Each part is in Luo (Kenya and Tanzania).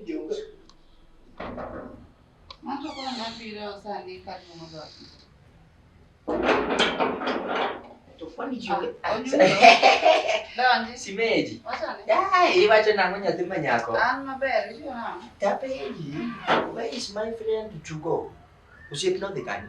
Jonge. Manto koro nabiro sani kaluongo dhoot. To kwani ji onge. Ah, onyulo. Donji. Simeji. Wachane. Ai, iwacho nang'o nyathi ma nyako? An maber, ichiwo nang'o? Tapenji, where is my friend to go? Osiep nodhi kanye?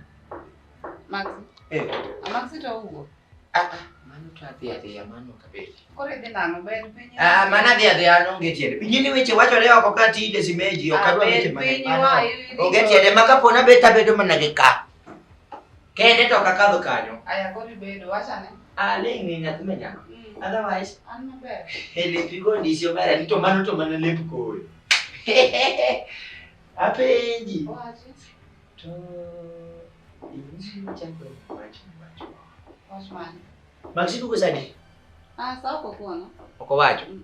Maxi. Eh. A Maxi to owuok. Ah, ah, mano to adhi adhiya, mano ok abedi. Koro idhi nang'o? Bed piny. Ah, mano adhi adhiya, an onge tiende. Ing'e ni weche wachore oko ka tinde simeji, ok Ah, adwa bed weche mang'eny. piny Mano wa, iwinjo. onge tiende, ma kapo nabet tabedo mana gi ka. Kende to ok akadho kanyo. Aya koro ibedo, wachane. Aling' ni nyathi ma nyako. Otherwise, An maber. e lepi go ndisi omera ni to mano to mana lep koyo. Apenji. Wachi. To inyisi chako wach wach. Wach mane? Maxi duogo sani? Ah, sa ok okono. Ok owacho. Mm.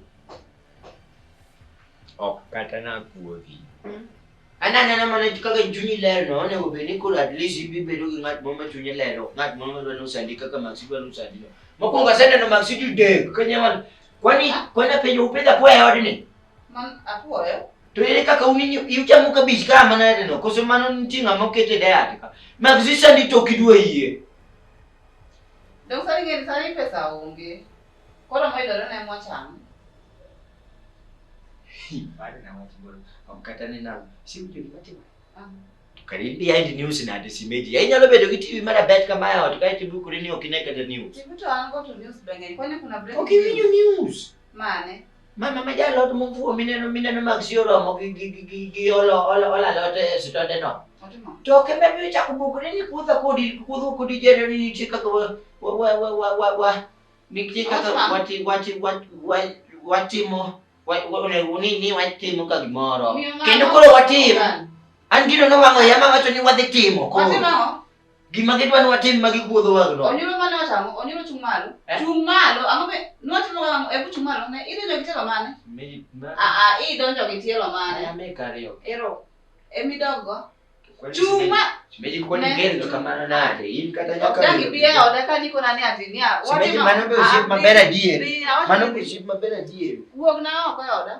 Ok kata nakuodhi. Mm. An anena mana kaka chunyi ler no, onego bed ni koro at least ibi bedo gi ng'at moro ma chunye ler, ok ng'at moro madwa nosandi kaka Maxi dwa nosandi no. Mokwongo aseneno Maxi didek, kanya kwani kwani apenjo upidho apuoyo e odni? Man apuoyo. To ere kaka un uchamo kabich ka manade no? Koso mano nitie ng'ama oketo e diet ka? Maxi sandi to ok idwa yie. Dong sani ng'eni sani pesa onge. Koro moyudore ne mwachamo. Bado na wach moro. Ok kata ne nang'. Siwinjo gima timore. Ah. To kare in behind news nade simeji? Inyalo bedo gi TV marabet kama e ot kae to ibukori ni ok ine kata news. TV to an go to news be ng'eny. Kwani kuna breaking Ok iwinjo news. Mane? Mama ma jalot mofuwo mineno mineno Maxi oromo gi gi gi gi gi olo olo olo alot e sitode no. Otimo. To ok ema biro chako bukore ni kudha kodi kudho kodi jero ni nitie kaka wa wa wa wa wa wa wa nitie kaka Otimo. wati wati wati watimo wa wa onego ni ni watimo ka gimoro. Miyo mama Kendo koro watim. An. An gino nowang'o iya mawacho ni wadhi timo koro. Watimo ang'o? Gima gidwa ni watim ma gikuodho wang'no. Onyulo mane wachamo? Onyulo chung' malo. Eh? Chung' malo. Ang'o be nwatimo ang'o? Ebu chung' malo. Ne idonjo gi tielo mane? Ah ah, idonjo gi tielo mane? Ero. Emidog go. Chung' ma Simeji kwani Ne. gendo kamano nade? In kata nyaka Ok dang' bedo ibi gi e oda ka nikona ni ati niya. Simeji watimo- mano be osiep Ah, maber dhi- adier. dhi, awacho Mano ni be dhi. osiep maber adier. Wuog na oko e oda.